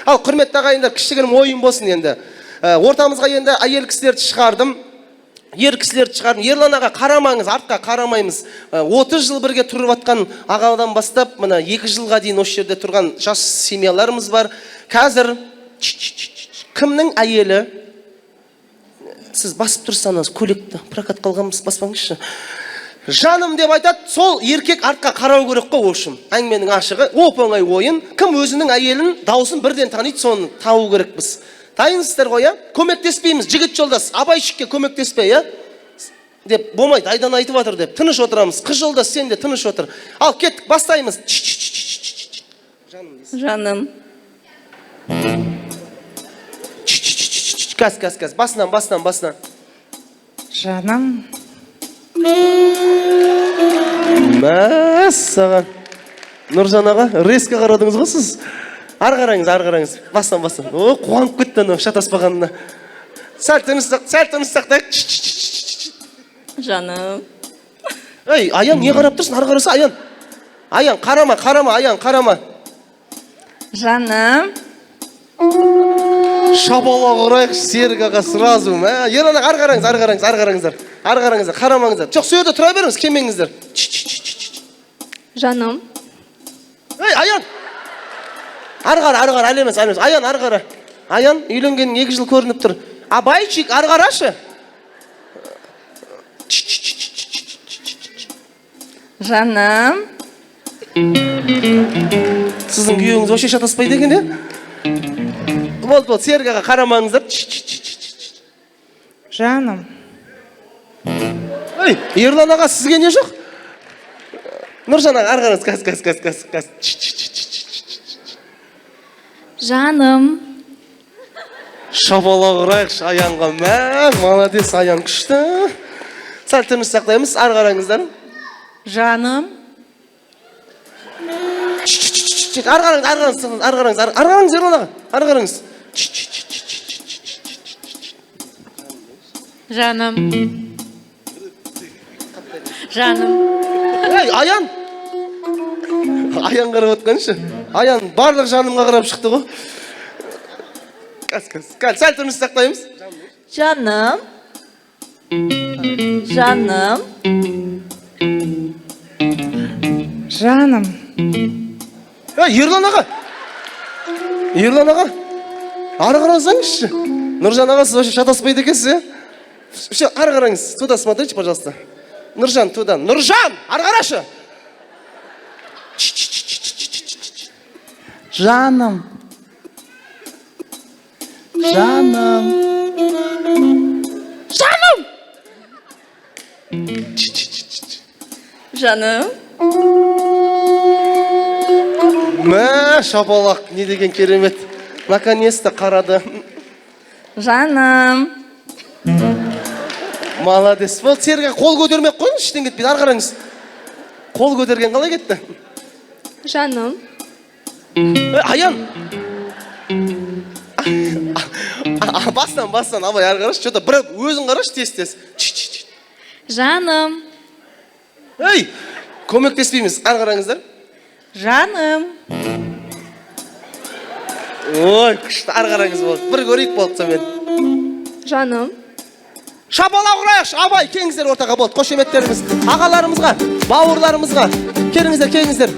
Ал, құрметті ағайындар, кішігірім ойын болсын енді. Ортамызға енді әйел кісілерді шығардым, ер кісілерді шығардым. Ерлан аға, қарамаңыз, артқа қарамаймыз. 30 жыл бірге тұрып жатқан ағадан бастап, мына 2 жылға дейін осы жерде тұрған жас семьяларымыз бар. Қазір кімнің әйелі? Сіз басып тұрсаңыз, көйлекті прокат қалғанбыз, баспаңызшы. Жаным деп айтады, сол еркек артқа қарау керек қой, в общем. Әңгіменің ашығы, оп-оңай ойын. Кім өзінің әйелін дауысын бірден таниды, соны табу керекпіз. Дайынсыздар ғой, иә? Көмектеспейміз, жігіт жолдас, абайшикке көмектеспе, иә? Деп болмайды, Айдан айтып жатыр деп. Тыныш отырамыз. Қыз жолдас, сен де тыныш отыр. Ал, кеттік, бастаймыз. Жаным дейсіз. Жаным. Кәс, кәс, кәс. Басынан, басынан, басынан. Жаным. Мәссаған. Нұржан аға, резко қарадыңыз ғой сіз. Ары қараңыз, ары қараңыз. Басынан, басынан. О, қуанып кетті анау шатаспағанына. Сәл тыныш, сәл тыныш сақтайық. Жаным. Ей, Аян, не қарап тұрсың? Ары қараса, Аян. Аян, қарама, қарама, Аян, қарама. Жаным. Шапалақ ұрайықшы, Серік аға сразу. Мә, Ерлан аға, ары қараңыз, ары қараңыз, ары қараңыздар. Ары қараңыздар, қарамаңыздар. Жоқ, сол жерде тұра беріңіз, келмеңіздер. Жаным. Ей, Аян! Ары қара, ары қара, әлі емес, әлі емес. Аян, ары қара. Аян, үйленгенің 2 жыл көрініп тұр. Абайчик, ары қарашы. Жаным. Сіздің күйеуіңіз вообще шатаспайды екен, иә? Болды, болды, Серік аға, қарамаңыздар. Жаным. Ей, Ерлан аға, сізге не жоқ? Нұржан аға, ары қараңыз, кәс, кәс, кәс, кәс, кәс. Жаным. Шапалақ ұрайықшы Аянға. Мә, молодец, Аян, күшті. Сәл тыныш сақтаймыз, ары қараңыздар. Жаным. Ары қараңыз, ары қараңыз, ары қараңыз, ары қараңыз, Ерлан аға, ары қараңыз. Жаным. Жаным. Ей, Аян! Аян қарап отқаншы. Аян барлық жанымға қарап шықты ғой. Кәс, кәс, кәс, сәл тыныш сақтаймыз. Жаным. Жаным. Жаным. Ей, Ерлан аға! Ерлан аға! Ары қарасаңызшы. Нұржан аға, сіз вообще шатаспайды екенсіз, иә? Все, ары қараңыз. Туда смотрите, пожалуйста. Нұржан, туда. Нұржан, ары қарашы. Жаным. Жаным. Жаным! Жаным. Мә, шапалақ, не деген керемет. Наконец-то қарады. Жаным. Молодец. Болды, Серік аға, қол көтермей ақ қойыңыз, ештеңе кетпейді. Ары қараңыз. Қол көтерген қалай кетті? Жаным. Аян! Бастан, бастан, Абай, ары қарашы. Что-то бір өзің қарашы, тез-тез. Жаным. Ей, көмектеспейміз. Ары қараңыздар. Жаным. Ой, күшті, ары қараңыз болды. Бір көрейік болды сонымен. Жаным. Шапалақ ұрайықшы, Абай, келіңіздер ортаға, болды. Қошеметтеріңіз ағаларымызға, бауырларымызға. Келіңіздер, келіңіздер.